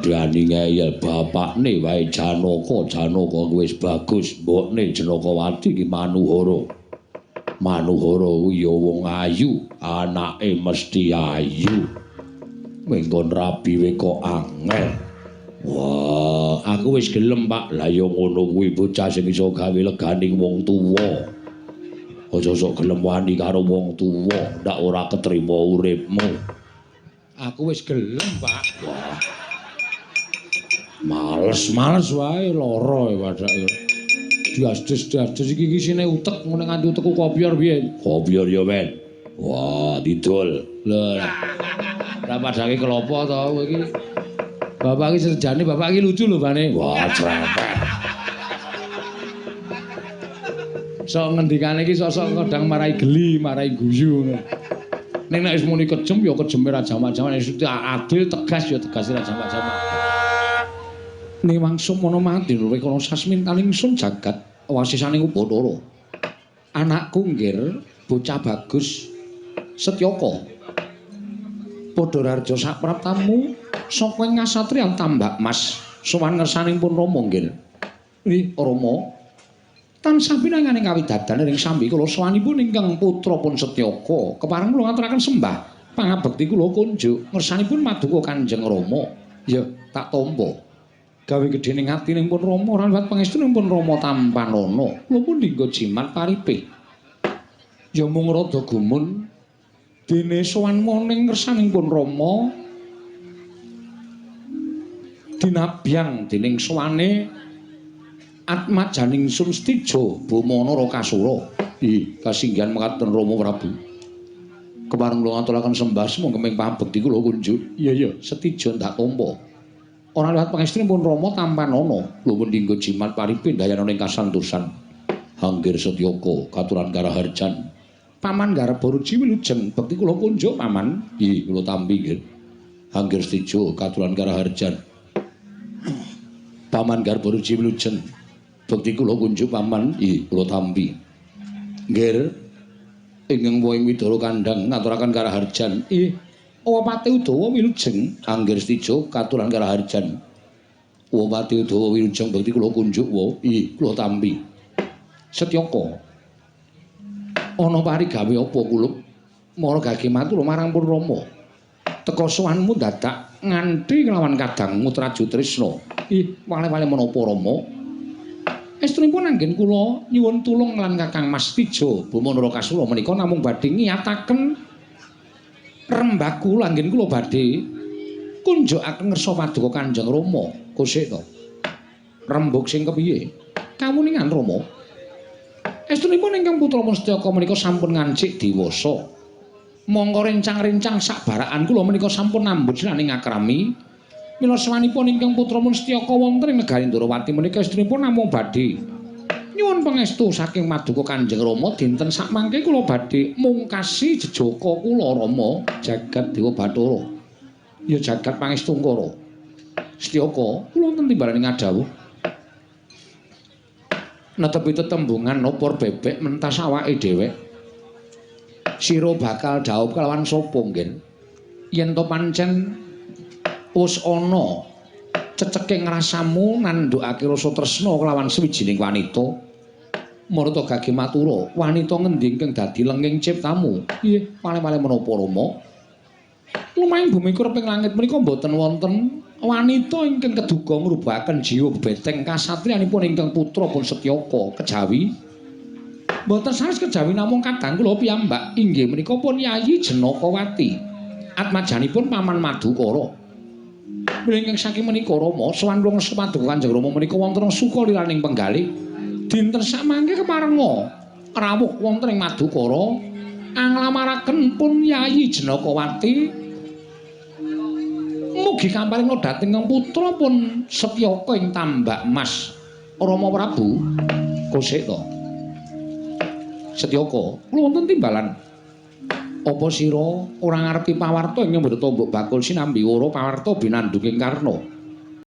Kandhani ngeyel bapakne wae Janaka, Janaka wis bagus, mbokne Janakawati ki Manuhara. Manuhara kuwi ya wong ayu, anake mesti ayu. Mengkon rabi we kok angel. Wah, aku wis gelem, Pak. Lah ya ngono kuwi bocah sing iso gawe leganing wong tuwa. Aja sok gelem wani karo wong tuwa, ndak ora ketrima uripmu. Aku wis gelem, Pak. Wah. Males-males wae lara padake. Diasdes-diasdes iki isine utek ngene nganti utekku kopior piye? Kopior ya, Men. Wah, didol. Lho. Ora padake klopo to kowe iki. Bapak iki sejane bapak iki lucu lho, Bane. Wah, cerewet. Sok ngendikane iki sok-sok kadang marai geli, marai guyu ngono. Ning nek wis muni kejem ya kejeme ra jamak-jamak, nek adil tegas ya tegas ra jamak-jamak. Niwang sumana mati wekana sasmintaning sun jagat wasisaning Upacara. Anakku nggir bocah bagus Setyaka. Padha raharja sapraptamu saka ing kasatriyan Tambak Mas sowan ngersaning pun Rama nggir. Nggih, Rama. Tansah pinanganing kawidadan ring sambi kula sowanipun ingkang putra pun Setyaka kepareng kula ngaturaken sembah pangabekti kula kunjuk ngersanipun maduka Kanjeng Rama. Ya, tak tampa. Gawe gedhening atining pun Rama ora liwat pangestunipun pun Rama tampanana. Kula pun dinggo jimat paripih. Ya mung rada gumun dene sowan ning ngersaning pun Rama dinabyang dening sowane atmajaning sun Stija Bama Narakasura. Ih, kasinggihan mekaten Rama Prabu. Kepareng kula ngaturaken sembah sumangga ing pabekti kula kunjuk. Iya iya, Setija ndak tampa. Ora liwat pangestunipun Rama tampanana. Kula pun dinggo jimat paripih ndayana ing kasantosan. Hanggir Setyaka katuran karaharjan. Paman Garba Ruci wilujeng bekti kula kunjuk paman. Ih, kula tampi nggih. Hanggir Setija katuran karaharjan. Paman Garba Ruci wilujeng bekti kula kunjuk paman. Ih, kula tampi. Nggir ingkang wohing Widara kandhang ngaturaken karaharjan. Ih, Wapati Udawa wilujeng. Anggir Setija katuran karaharjan. Wapati Udawa wilujeng bekti kula kunjuk wa. Ih, kula tampi. Setyaka. Ana parigawe apa kulup? Mara gage matur marang pun Rama. Teka sowanmu dadak nganthi nglawan kadangmu Traju Trisna. Ih, wale-wale menapa Rama? Estunipun anggen kula nyuwun tulung lan Kakang Mas Tija Bama Narakasura menika namung badhe ngiyataken rembag kula anggen kula badhe kunjukaken ngersa paduka Kanjeng Rama. Kosek to. Rembug sing kepiye? Kawuningan Rama. Estunipun ingkang putra Setyaka menika sampun ngancik dewasa. Mongko rencang-rencang sak barakan kula menika sampun nambut sinaning akrami. Mila sawanipun ingkang putra Setyaka wonten ing negari Ndrawati menika estunipun namung badhe nyuwun pangestu saking maduka Kanjeng Rama dinten sakmangke kula badhe mungkasi jejaka kula Rama jagat Dewa Bathara. Ya jagat pangestungkara. Setyaka kula wonten timbalane ngadhawuh. Netepi tetembungan opor bebek mentas awake dhewek. Sira bakal dhaup kelawan sapa nggih? Yen to pancen wis ana ceceking rasamu nandhukake rasa tresna kelawan sawijining wanita. Marta gage matura, wanita ngendi ingkang dadi lenging ciptamu? Nggih, male-male menapa Rama? Lumahing bumi kureping langit menika mboten wonten wanita ingkang keduga ngrubahaken jiwa bebeteng kasatriyanipun ingkang putra pun Setyaka kejawi. Mboten sanes kejawi namung kadang kula piyambak inggih menika pun Yayi Janakawati. Atmajanipun Paman Madukara. Mila ingkang saking menika Rama sowan kula ngersa paduka Kanjeng Rama menika wonten suka liraning penggalih. Dinten sakmangke keparenga rawuh wonten ing Madukara anglamaraken pun Yayi Janakawati. Mugi kaparinga dhateng putra pun Setyaka ing Tambak Mas. Rama Prabu kosek to. Setyaka, kula wonten timbalan. Apa sira ora ngarep pawarta ing Mbrata mbok bakul sinambi wara pawarta binandunging Karna?